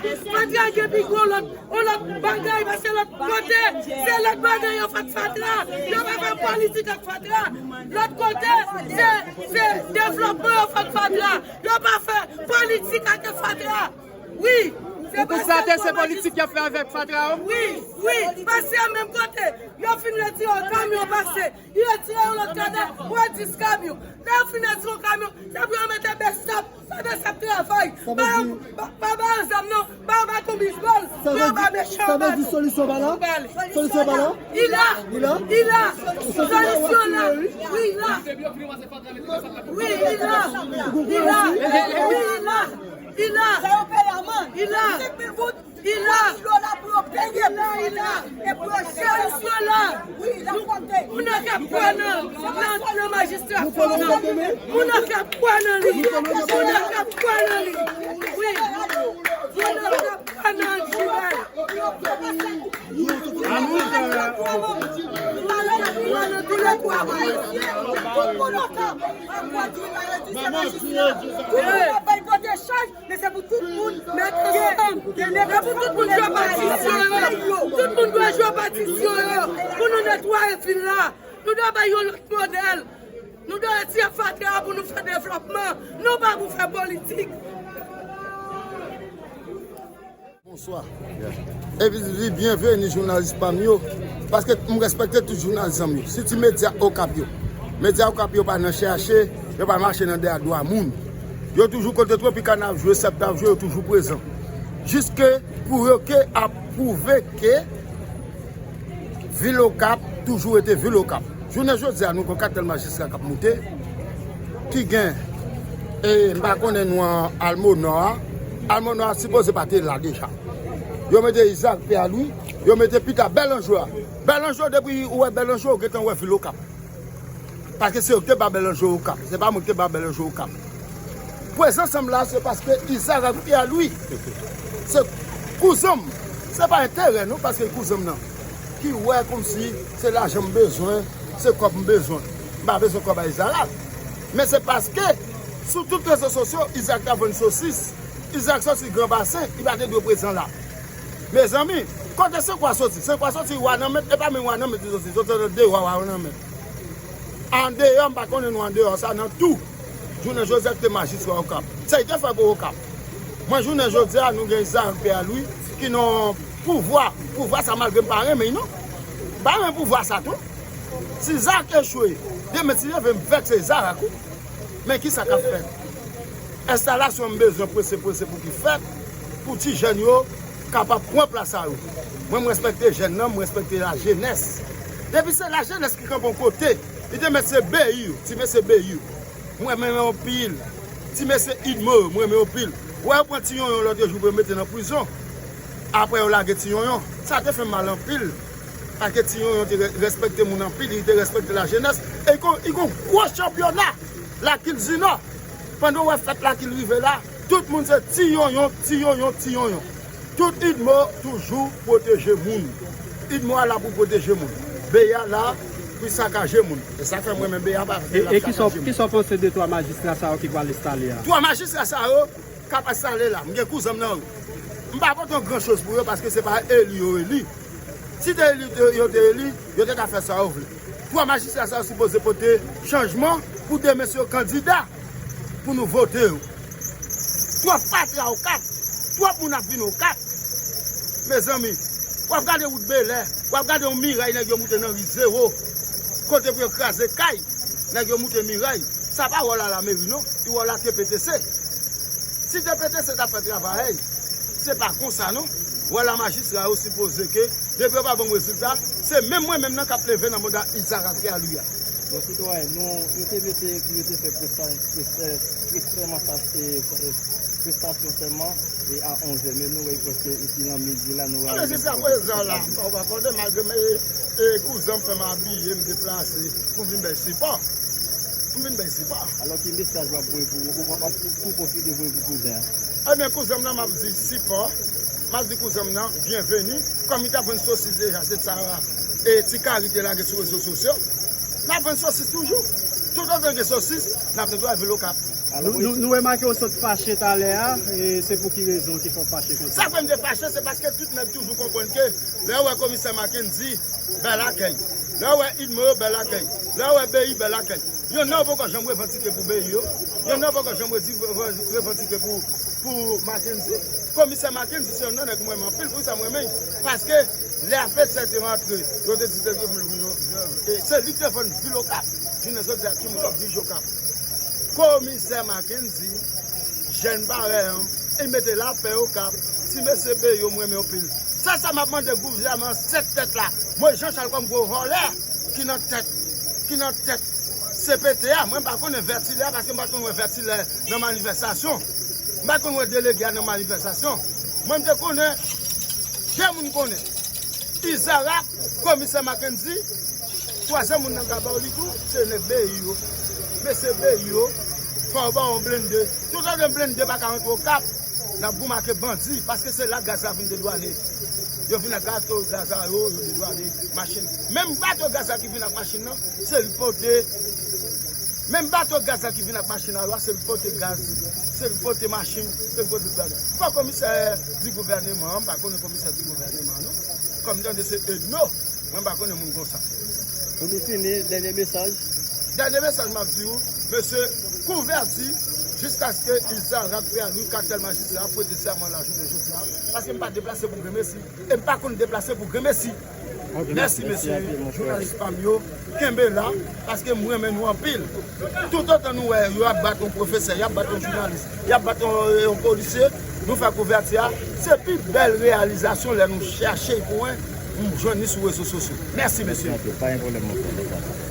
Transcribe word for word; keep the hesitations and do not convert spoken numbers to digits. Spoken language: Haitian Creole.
Fatra gen pi gwo lòt, yon lòt bagay pase lòt kote. Se lòt bagay yo fè ak fatra. Yo pa fè politik ak fatra. Lòt kote, se, se devlopman yo fè ak fatra. Yo pa fè politik ak fatra. Wi. Ou konstate se politik y ap fè avèk fatra yo? Wi, wi. Pase menm kote. Yo fin retire yon kamyon pase. Yo retire yon lòt kamyon, pran dis kamyon. Lè yo fin retire yon kamyon, se pou yo mete bèsap. Fè bèsap travay. Pa, pa, pa ba yo zam non. Ba yo baton bizbòl. Ba yo ba mechan baton. Sa vle di solisyon pa la? Solisyon pa la? Li la. Li la? Li la. Solisyon la. Wi, li la. Wi, li la. Li la. Wi, li la. Li la. Li la. Li la. Li la, li la, li la. E pwochèn sou la. Moun nan k ap kwè nan, nan, nan majistra fò nan. Moun nan k ap kwè nan li. Moun nan k ap kwè nan li. Wi. Moun nan k ap kwè nan Jival. Kwè nan tou lè twa bò. Tout moun ap bay kote chaj. Men se pou tout moun mete ansanm. E pou tout moun jwe patisyon yo. Tout moun dwe jwe patisyon yo. Pou nou netwaye vil la. Nou dwe bay yon lòt modèl. Nou dwe retire fatra a pou nou fè devlòpman. Non pa pou fè politik. Bonswa. Epi di byenveni jounalis pa m yo. Paske m respekte tout jounalis zanmi yo. Siti medya Okap yo. Medya Okap yo pa nan chèche, yo pa mache nan dèyè dwa moun. Yo toujou kote Tropicana ap jwe, Sèpt ap jwe, yo toujou prezan. Jiske pou yo ke ap pwouve ke vil Okap toujou rete vil Okap. Jounen jodi a, nou gon katèl majistra k ap moute, ki gen, e, m pa konnen non an, Almonò a. Almonò a sipoze pa te la deja. Yo mete Izarak Pè a Lwi, yo mete pita Bèlanjo a. Bèlanjo, depi ou wè Bèlanjo, ou gentan wè vil Okap. Paske se yo ki te ba Bèlanjo Okap. Se pa mwen ki te ba Bèlanjo Okap. Prezans an m la, se paske Izarak Pè a Lwi, se kouzan m. Se pa enterè non, paske kouzan m nan. Ki wè kòmsi se lajan m bezwen, se kòb m bezwen. M pa bezwen kòb a Izarak. Men se paske sou tout rezo sosyo, Izarak ta vann sosis. Izarak soti Gran Basen, li pa te dwe prezan la. Mezanmi, kote Senkwa soti? Senkwa soti Wanament, e pa menm Wanament li soti, soti nan de Wa, Wanament. Andeyò, m pa konnen nou andeyò sa nan tou. Jounen jodi a ki te majistra Okap. Sa li te fè pou Okap. Mwen, jounen jodi a, nou gen Izarak Pè a Lwi, ki nan pouvwa. Pouvwa sa, malgre m pa renmen l non. M pa renmen pouvwa sa tou. Si Izarak echwe, demen ti leve m vèkse Izarak wi. Men kisa k ap fèt? Enstalasyon m bezwen prese prese pou ki fèt, pou ti jèn yo kapab pran plas sa yo. Mwen, m respekte jèn nan, m respekte lajenès. Depi se lajenès ki kanpe yon kote, li te mèt se beyi yo, ti mesye beyi yo. M renmen yo anpil. Ti mesye Idmo yo, m renmen yo anpil. Wè yo pran Ti Yonyon lòt jou pou yo mete nan prizon. Apre yo lage Ti Yonyon. Sa te fè m mal anpil. Paske Ti Yonyon te re-, respekte moun anpil, li te respekte lajenès. E li gon, li gon gwo chanpyona Lakil Zinò. Pandan w wè fèt Lakil rive la, tout moun se Ti Yonyon, Ti Yonyon, Ti Yonyon. Tout Idmo toujou pwoteje moun. Idmo a la pou pwoteje moun. Beya la pou sakaje moun. E sa fè m renmen Beya pa. E, e kisa, kisa w panse de twa majistra sa yo ki pral enstale a? Twa majistra sa yo k ap enstale la, m gen kouzen m nan yo. M pa pote yon gran choz pou yo paske se pa eli yo eli. Si te eli yo te eli, yo te ka fè sa yo vle. Twa majistra sa yo sipoze pote chanjman pou demen se yo kandida pou nou vote yo. Twòp fatra Okap, twòp moun ap vin Okap. Mezanmi, w ap gade wout Belè, w ap gade yon miray nèg yo moute nan ri Zewo. Kote pou yo kraze kay, nèg yo moute miray. Sa pa wòl a lameri non, li wòl a T P T C. Si T P T C ta fè travay, se pa konsa non. Wòl a majistra yo sipoze ke, depi yo pa ban m rezilta, se menm mwen menm nan k ap leve nan manda Izarak Pè a Lwi a. Bon, sitwayen, nou, yo te mete pou yo te fè presta-, presta-, prestèman sa, e, e, prestasyon sèman, e a onzè, men nou wè prèske epi nan midi la, nou wè. Jiska prezan la, m pa, w pa konnen, malgre m, e, e, kouzen m fè m abiye, m deplase pou m vin bay sipò. M vin bay sipò. Alò, ki mesaj w ap voye pou, w ap tou pwofite voye pou kouzen an? Ebyen, kouzen m nan, m ap di sipò. M ap di kouzen m nan, byenveni. Kòm li t ap vann sosis deja, se sa, e, ti kari te lage sou rezo sosyo. N ap vann sosis toujou. Toutotan gen sosis, n ap netwaye vil Okap. Nou, nou, nou remake w sot fache talè a, e se pou ki rezon ki fè w fache konsa? Sa fè m te fache, se paske tout nèg toujou konprann ke lè w wè komisè Mackendy, bèl akèy. Lè w wè Idmo yo, bèl akèy. Lè w wè Beyi, bèl akèy. Youn nan yo poko janm revandike pou Beyi yo. Youn nan yo poko janm redi- revan- revandike pou, pou Mackendy. Komisè Mackendy se youn nan nèg mwen renmen anpil, poukisa mwen renmen l? Paske lè afè sa te rantre, yo te di te, e, se li ki te vann vil Okap. Jounen jodi a, ki moun k ap dirije Okap? Komisè Mackendy, jèn parèy an, li mete lapè Okap. Ti mesye Beyi yo, mwen renmen yo pil. Sèl sa m ap mande gouvènman sèt tèt la, mwen Jean Charles kòm gwo vòlè ki nan tèt, ki nan tèt C P T a, mwen m pa konnen vètilè a, paske m pa t konn wè vètilè nan manifestasyon. M pa t konn wè delege a nan manifestasyon. Mwen m te konnen, de moun konnen. Izarak, komisè Mackendy, twazyèm moun nan ka ba w li tou, se nèg Beyi yo. Mesye Beyi yo, fò yo ba w yon blende. Toutotan blende pa ka rantre Okap, n ap goumen ak bandi, paske se la gaz la vin dedwane. Yo vin ak bato gaz la yo, yo dedwane machin. Menm bato gaz la ki vin ak machin nan, se li pote. Menm bato gaz la ki vin ak machin la yo a, se li pote gaz, se li pote machin, se li pote gaz. Fò komisè di gouvèneman an, m pa konnen komisè di gouvèneman an, non. Kòm m tande se Edno, mwen m pa konnen moun konsa. Pou nou fini, dènye mesaj. Dènye mesaj m ap di w, mesye, kouvèti, jiskaske Izarak Pierre Louis, katèl majistra, prete sèman la jounen jodi a, paske m pa deplase pou grenmesi. E m pa konn deplase pou grenmesi. Ok, mèsi, mèsi mesye, anpil, mon frè. Jounalis pa m yo, kenbe la, paske m renmen nou anpil. Toutotan nou wè yo ap bat yon pwofesè, y ap bat yon jounalis, y ap bat yon, yon polisye, nou fè kouvèti a, se pi bèl reyalizasyon lè nou chache pou wè, nou jwenn li sou rezo sosyo. Mèsi, mesye. Mèsi anpil, pa gen pwoblèm, mon frè.